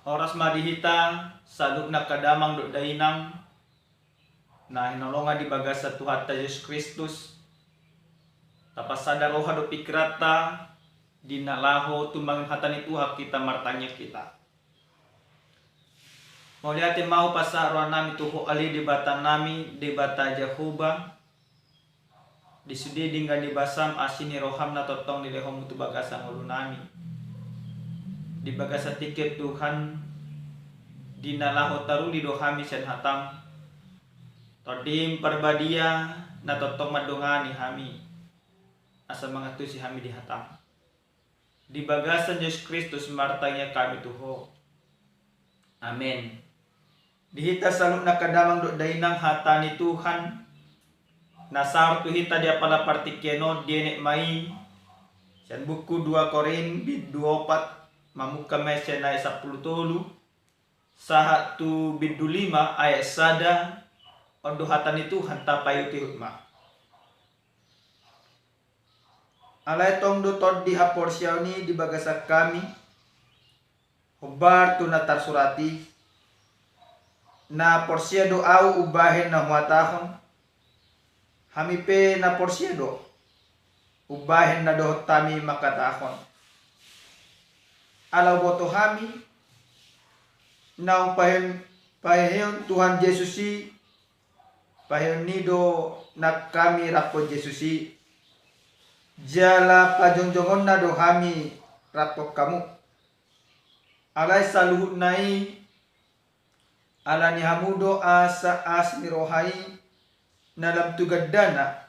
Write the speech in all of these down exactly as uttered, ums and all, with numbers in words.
Horas ma di hita saluhutna angka damang dohot dainang na hinaholongan di bagasan Tuhanta Jesus Kristus. Tapansada roha dohot pingkiranta di na laho tumangihon hata ni Tuhan hita martangiang hita. Mauliate ma hupasahat rohanami tu Ho ale Debata nami, Debata Jahowa, di sude denggan ni basam asi ni roham na tongtong dilehonmu tu bagasan ngolunami. Di bagasan tingki on Tuhan, di na laho taruli do hami sian hatam, Tondim Parbadia na tongtong mandongani hami, asa mangantusi hami di hatam. Di bagasan Jesus Kristus martangiang hami tu Ho. Amen. Di hita saluhutna angka damang dohot dainang, hata ni Tuhan na saor tu hita di apala partingkian on dienet ma i sian buku dua Korint bindu opat, mamungka ma i sian ayat sampulu tolu sahat tu bindu lima ayat sada. On do hata ni Tuhan, tapaihutihut ma. Alai tong do tondi haporseaon i di bagasan hami, hombar tu na tarsurat i: Na porsea do ahu umbahen na huhatahon, hami pe na porsea do umbahen na dohot hami mangkatahon. Ala huboto hami naung pahe-, paheheon Tuhan Jesus i, paheheon ni do nang hami rap Jesus i, jala pajongjongonna do hami rap hamu. Alai saluhutna i ala ni hamu do, asa asi ni roha i na lam tu gandana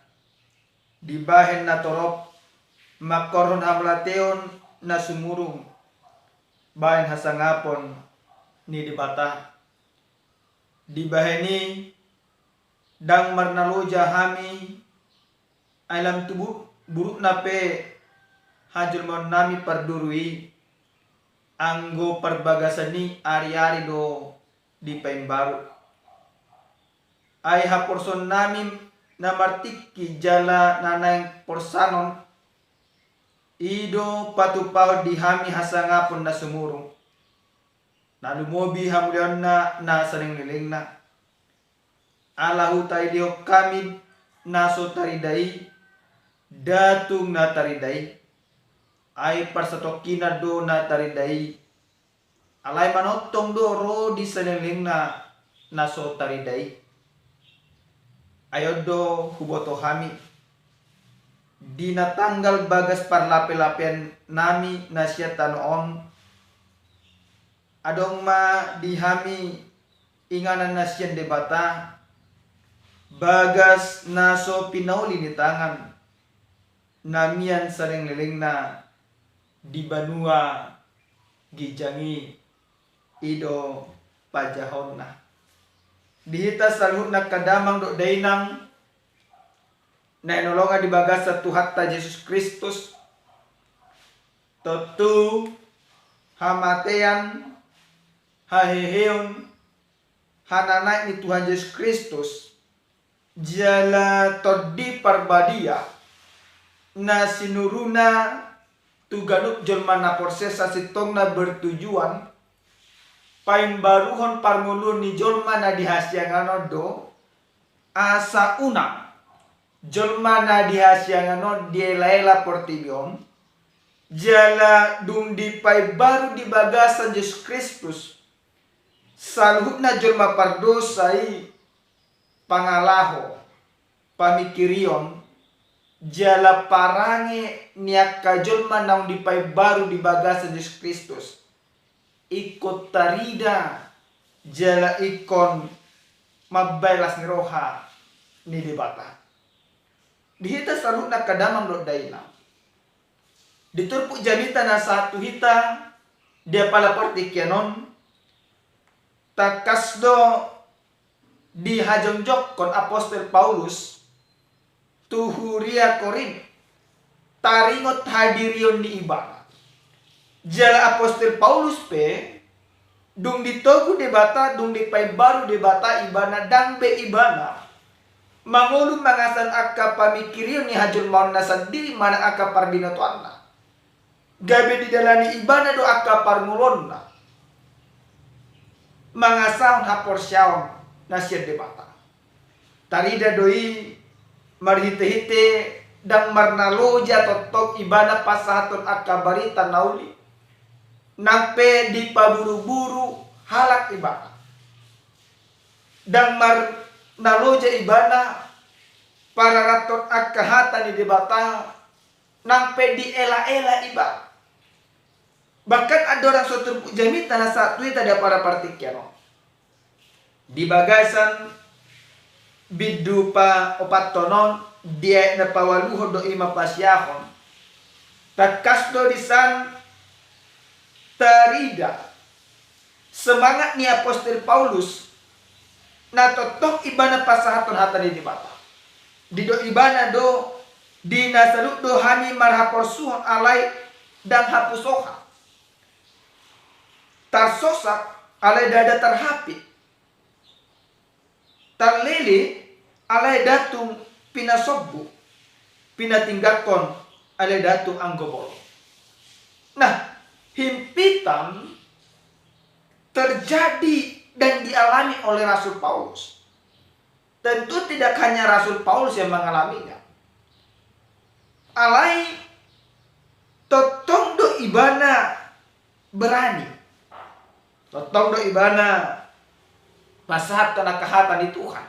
dibahen na torop mangkorhon hamauliateon na sumurung bahen hasangapon ni Debata. Dibahen i ndang marnaloja hami, ai lam tu bu-, burukna pe hajolmaonnami parduru i, anggo parbagasan i ariari do dipaimbaru. Ai haporseaonnami na martingki jala na naeng porsanon i do patupahon di hami hasangapon na sumurung, na lumobi hamuliaonna na salelenglelengna. Ala hutadingkon hami na so tarida i, nda tung na tarida i, ai parsatongkinan do na tarida i, alai manongtong do ro di salelenglelengna na so tarida i. Ai on do huboto hami, di na tanggal bagas parlapelapeannami na sian tano on, adong ma di hami inganan na sian Debata, bagas na so pinauli ni tangan na mian salelenglelengna di banua ginjang i, i do pajahaonna. Di hita saluhutna angka damang dohot dainang na hinaholongan di bagasan Tuhanta Jesus Kristus, tontu hamatean, haheheon, hananaek ni Tuhan Jesus Kristus, jala Tondi Parbadia na sinuruna tu ganup jolma na porsea sasintongna bertujuan paimbaruhon parngoluon ni jolma na di hasiangan on do, asa unang jolma na di hasiangan on dielaela portibi on, jala dung dipaimbaru di bagasan Jesus Kristus saluhutna jolma pardosa i, pangalaho, pamingkirion, jala parange ni angka jolma naung dipaimbaru di bagasan Jesus Kristus, ingkon tarida jala ingkon mambahen las ni roha ni Debata. Di hita saluhutna angka damang dohot dainang, di turpuk jamita na sahat tu hita di apala partingkian on, tangkas do dihajongjongkon apostel Paulus tu huria Korint taringot hadirion ni ibana. Jala apostel Paulus pe, dung ditogu Debata, dung dipaimbaru Debata ibana, ndang be ibana mangolu mangasahon angka pamingkirion ni hajolmaonna sandiri manang angka parbinotoanna. Gabe didalani ibana do angka parngoluonna. mangasahon haporseaon na sian Debata. Tarida do i marhitehite ndang marnaloja tongtong ibana pasahathon angka barita na uli, nang pe dipaburuburu halak ibana. Ndang marnaloja ibana pararathon angka hata ni Debata, nang pe dielaela ibana. Bahkan andorang so turpuk jamita na sahat tu hita di apala partingkian on, di bagasan bindu paopathon on, di ayat na paualuhon do i masiahon. Tangkas do disan tarida semangat ni apostel Paulus na tongtong ibana pasahathon hata ni Debata. Didok ibana do, di na saluhut do hami marhaporsuhon alai ndang hapusohan, tarsosak alai ndada tarhapit, tarlele alai ndada tung pinasombu, pinatinggalhon alai ndada tung anggo bolon. Nah, himpitan terjadi dan dialami oleh Rasul Paulus. Tentu tidak hanya Rasul Paulus yang mengalaminya. Alai tongtong do ibana berani. Tongtong do ibana pasahathon angka hata ni Tuhan.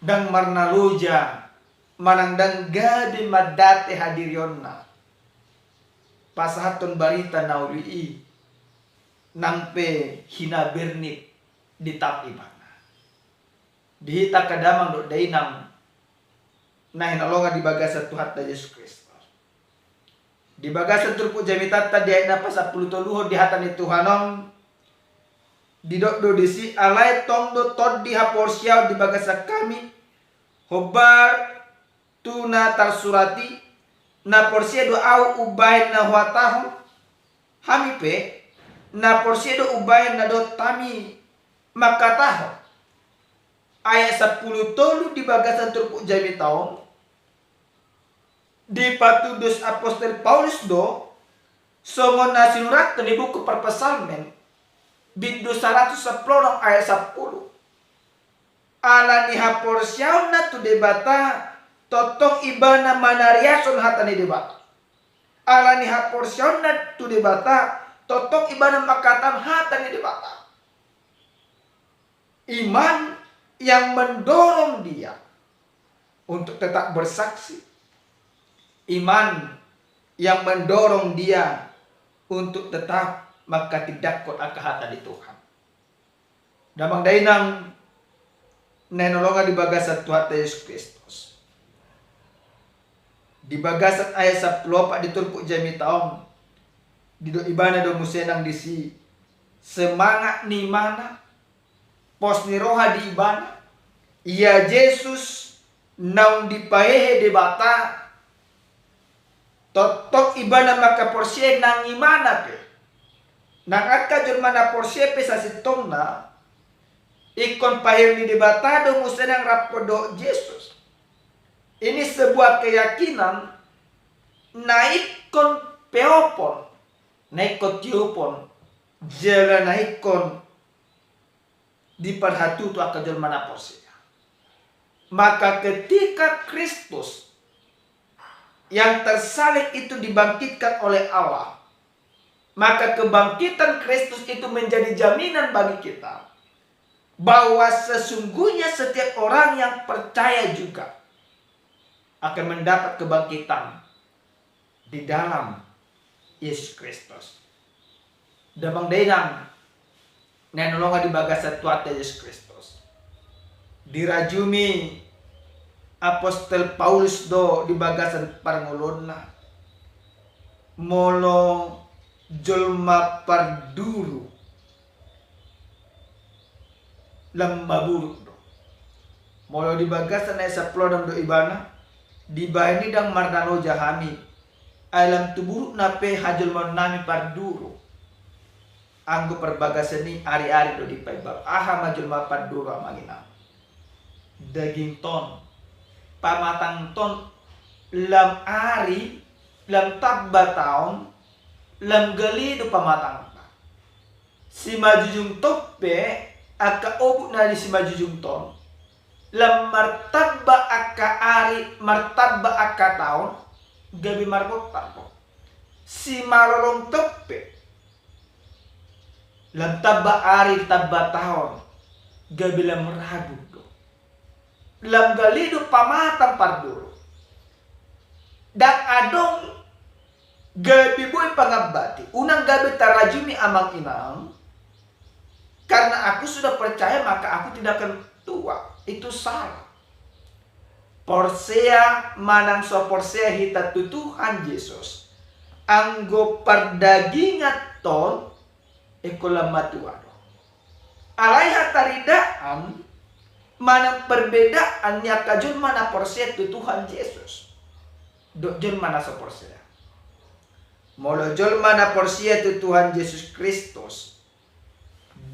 Ndang marnaloja manang ndang gabe mandate hadirionna pasahathon barita na uli i, nang pe hinabirnit ditap ibana. Di hita angka damang dohot dainang na hinaholongan di bagasan Tuhanta Jesus Kristus, di bagasan turpuk jamitanta di ayat na pasampulu toluhon di hata ni Tuhan on, didok do disi, alai tong do tondi haporseaon di bagasan hami, hombar tu na tarsurat i, na porsea do ahu umbahen na huhatahon, hami pe na porsea do umbahen na dohot hami mangkatahon. Ayat sampulu tolu di bagasan turpuk jamita on, dipatudos apostel Paulus do songon na sinurathon di buku Parpsalmen, bindu saratus sampulu onom ayat sampulu. Ala ni haporseaonna tu Debata, tongtong ibana manariashon hata ni Debata. Ala ni haporseaonna tu Debata, tongtong ibana mangkatahon hata ni Debata. Iman yang mendorong dia untuk tetap bersaksi. Iman yang mendorong dia untuk tetap manghatindanghon angka hata ni Tuhan. Damang dainang na hinaholongan di bagasan Tuhanta Jesus Kristus, di bagasan ayat sampulu opat di turpuk jamita on, didok ibana do muse nang disi semangat ni imana, pos ni roha di ibana. Ia Jesus naung dipahehe Debata, tongtong ibana manghaporseai nang imana pe. Nang angka jolma na porsea pe sasintongna, ingkon pahehe ni Debata do muse nang rap dohot Jesus. Ini sebuah keyakinan na ingkon peopon, na ingkon tiopon, jala na ingkon diparhatutu angka jolma na porsea. Maka ketika Kristus yang tersalib itu dibangkitkan oleh Allah, maka kebangkitan Kristus itu menjadi jaminan bagi kita bahwa sesungguhnya setiap orang yang percaya juga akan mendapat kebangkitan di dalam Yesus Kristus. Damang dainang na hinaholongan di bagasan Tuhanta Jesus Kristus, dirajumi apostel Paulus do di bagasan parngoluonna, molo jolma parduru lam maburuk do. Molo di bagasan ayat sampulu onom do ibana, dibahen i ndang marnaloja hami, ai lam tu burukna pe hajolmaonnami parduru. Anggo parbagasan i ari-ari do dipaimbaru. Aha ma jolma parduru, amang inang? Dagington, pamatangton, lam ari, lam tamba taon, lam gale do pamatangta. Simanjujung tong pe, angka obuk na di Simanjujung tong, lam martamba angka ari, martamba angka taon, gabe marbontar do. Simalolong tong pe, lam tamba ari, tamba taon, gabe lam ragun do. Lam gale do pamatang parjolo. Ndang adong gabe boi pangambati, unang gabe tarajumi amang inang, karena aku sudah percaya maka aku tidak akan tua. Itu salah. Porsea manang so porsea hita tu Tuhan Jesus, anggo pardagingan ton, ingkon lam matua do. Alai hataridaan manang perbedaan ni angka jolma na porsea tu Tuhan Jesus dohot jolma na so porsea. Molo jolma na porsea tu Tuhan Jesus Kristus,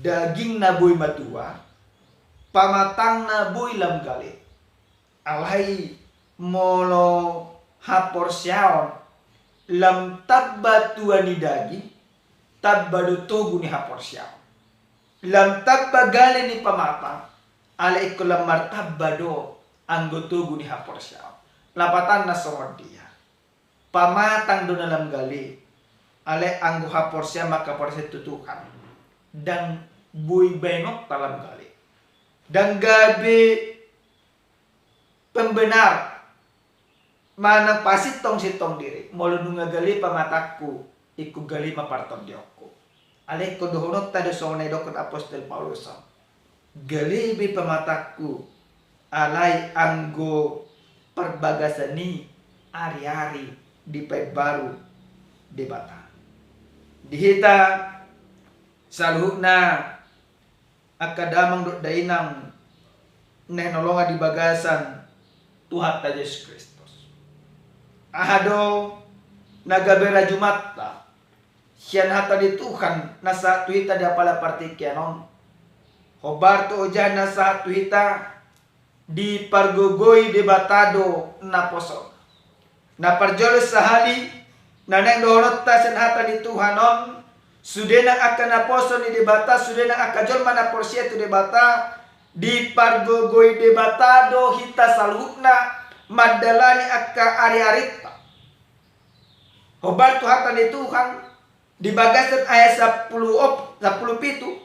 dagingna boi matua, pamatangna boi lam gale. Alai molo haporseaon lam tamba tua ni daging, tamba do togu ni haporseaon. Lam tamba gale ni pamatang, alai ingkon lam martamba do anggo togu ni haporseaon. Lapatanna songon dia? Pamatang do na lam gale, alai anggo haporseaon mangkaporseai tu Tuhan, ndang boi baenonta lam gale. Ndang gabe pembenar manang pasintong-sintong diri. Molo nunga gale pamatangku, ingkon gale ma partondionku. Alai ingkon dohononta do songon na didokkon apostel Paulus on. Gale be pamatangku, alai anggo parbagasan i ari-ari dipaimbaru Debata. Di hita saluhutna angka damang dohot dainang na hinaholongan di bagasan Tuhanta Jesus Kristus. Aha do na gabe rajumanta sian hata ni Tuhan na sahat tu hita di apala partingkian on? Hombar tu ojahan na sahat tu hita, dipargogoi Debata do naposona. Na parjolo sahali, na naeng dohononta sian hata ni Tuhan on, sude nang angka naposo ni Debata, sude nang angka jolma na porsea tu Debata, dipargogoi Debata do hita saluhutna mandalani angka ari-arinta. Hombar tu hata ni Tuhan, di bagasan ayat sampulu op-, sampulu pitu,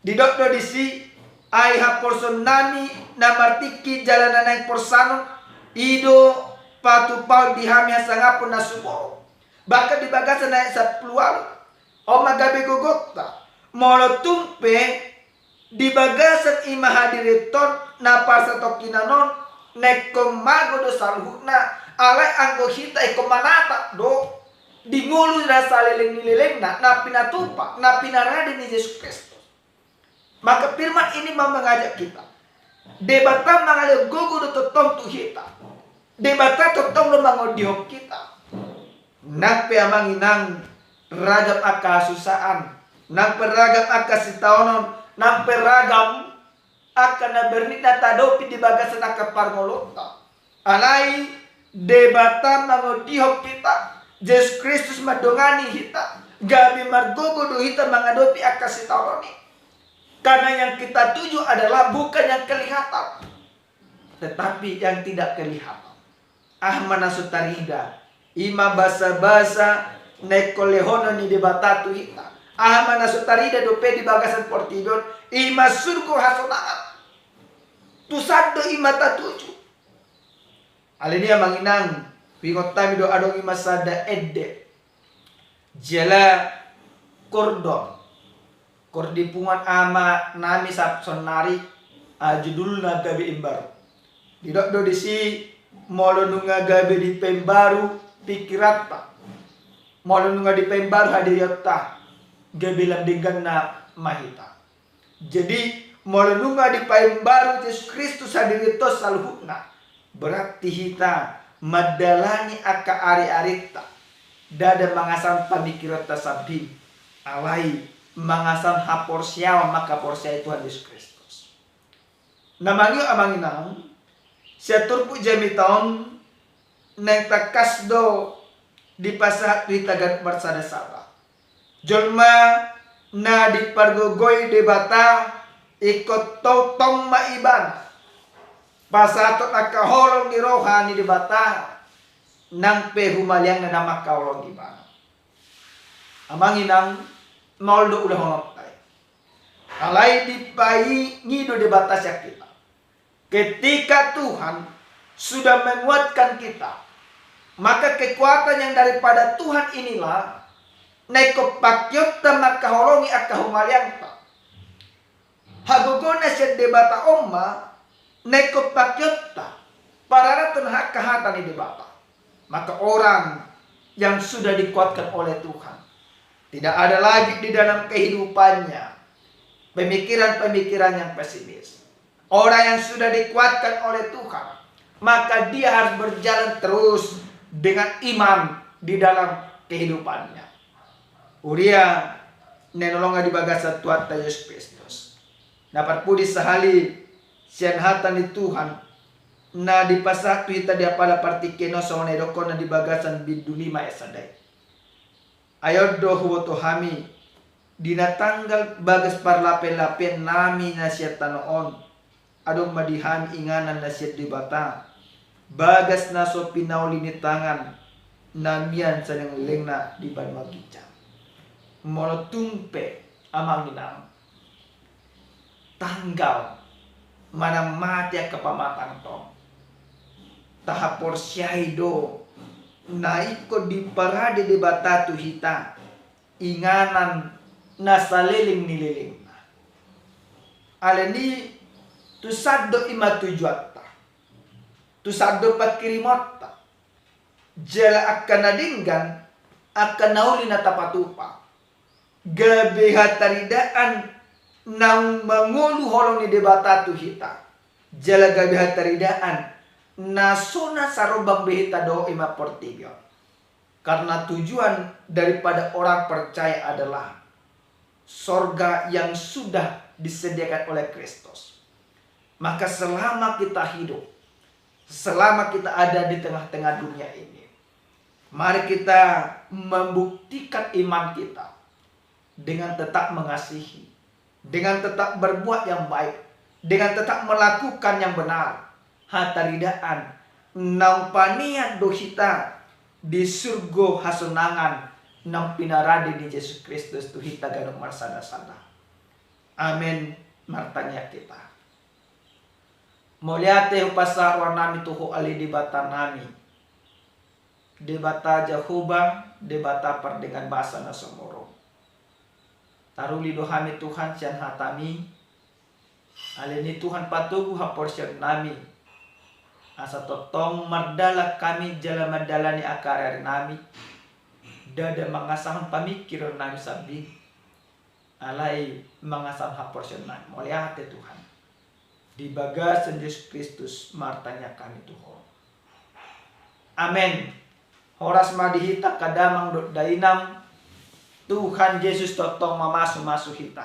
didok do disi, ai haporseaonnami na martingki jala na naeng porsanon, i do patupahon di hami hasangapon na sumorop. Bahkan di bagasan ayat sampulu ualu, on ma gabe gogonta, molo tung pe di bagasan i ma hadirinta on na parsatongkinan on, na ingkon mago do saluhutna, alai anggo hita ingkon manatap do di ngolu na saleleng ni lelengna, na pinatupa, na pinarade ni Jesus Kristus. Maka firman ini mau mengajak kita. Debata mangalehon gogo do tongtong tu hita. Debata tongtong do mangondihon hita. Nang pe amang inang ragam angka hasusaan, nang pe ragam angka sitaonon, nang pe ragam angka na bernit na taadopi di bagasan angka parngoluonta. Alai Debata mangondihon hita, Jesus Kristus mandongani hita, gabe margogo do hita mangadopi angka sitaonon i. Karena yang kita tuju adalah bukan yang kelihatan, tetapi yang tidak kelihatan. Aha ma na so tarida, i ma basabasa na ingkon lehonon ni Debata tu hita. Aha ma na so tarida dope di bagasan portibi on, i ma surgo hasonangan. Tu san do i ma tatuju. Alani i amang inang, huingot hami do adong i ma sada ende jala kordon. Kor di punguan amanami sahat sonari, ah, judulna gabe imbaru. Didok do disi, molo nunga gabe dipaimbaru pikiranta, molo nunga dipaimbaru hadirionta, gabe lam dengganna ma hita. Jadi, molo nunga dipaimbaru Jesus Kristus hadirinta on saluhutna, berarti hita mandalani angka ari-arinta ndada mangasahon pamikiranta sambing, alai mangasahon haporseaon mangkaporseai Tuhan Jesus Kristus. Na mangihut amang inang, sian turpuk jamita on naeng tangkas do dipasahat tu hita ganup marsada-sada. Jolma na dipargogoi Debata, ingkon tongtong ma ibana pasahathon angka holong ni roha ni Debata, nang pe humaliang na dang mangkaholongi ibana. Amang inang, maol do ulahononta i. Alai dipaingido Debata sian hita, ketika Tuhan sudah menguatkan kita, maka kekuatan yang daripada Tuhan inilah na ingkon pakeonta mangkaholongi angka humaliangta. Hagogoon na sian Debata on ma na ingkon pakeonta pararathon angka hata ni Debata. Maka orang yang sudah dikuatkan oleh Tuhan, tidak ada lagi di dalam kehidupannya pemikiran-pemikiran yang pesimis. Orang yang sudah dikuatkan oleh Tuhan, maka dia harus berjalan terus dengan iman di dalam kehidupannya. Huria na hinaholongan di bagasan Tuhanta Jesus Kristus, na parpudi sahali, sian hata ni Tuhan na dipasahat tu hita di Apala Partingkian on, songon na didokhonna di bagasan bindu lima ayat sada i. Ai on do huboto hami, di na tanggal bagas parlapean-lapean nami na sian tano on, adong ma di hami inganan na sian Debata, bagas na so pinauli ni tangan na mian saleleng-lelengna di banua ginjang. Molo tung pe, amang inang, tanggal manang mate angka pamatangta on, tahaporseai do na ingkon diparade Debata tu hita inganan na saleleng ni lelengna. Alani i, tu san do i ma tujuanta, tu san do pangkirimonta, jala angka na denggan, angka na uli na tapatupa, gabe hataridaan naung mangolu holong ni Debata tu hita, jala gabe hataridaan na so na sarombang be hita dohot i ma portibi on. Karena tujuan daripada orang percaya adalah sorga yang sudah disediakan oleh Kristus. Maka selama kita hidup, selama kita ada di tengah-tengah dunia ini, mari kita membuktikan iman kita dengan tetap mengasihi, dengan tetap berbuat yang baik, dengan tetap melakukan yang benar. Hataridaan naung panean do hita di surgo hasonangan naung pinarade ni Jesus Kristus tu hita ganup marsada-sada. Amen. Martangiang hita. Mauliate hupasahat roha nami tu Ho ale Debata nami, Debata Jahowa, Debata pardenggan basa na sumurung. Taruli do hami Tuhan sian hataMi. Alani i Tuhan, patogu haporseaon nami, asa tongtong mardalan hami jala mandalani angka ari-ari nami, ndada mangasahon pamingkirion nami sambing, alai mangasahon haporseaon nami. Mauliate Tuhan. Di bagasan Jesus Kristus martangiang hami tu Ho. Amen. Horas ma di hita angka damang dohot dainang. Tuhan Jesus tongtong mamasu-masu hita.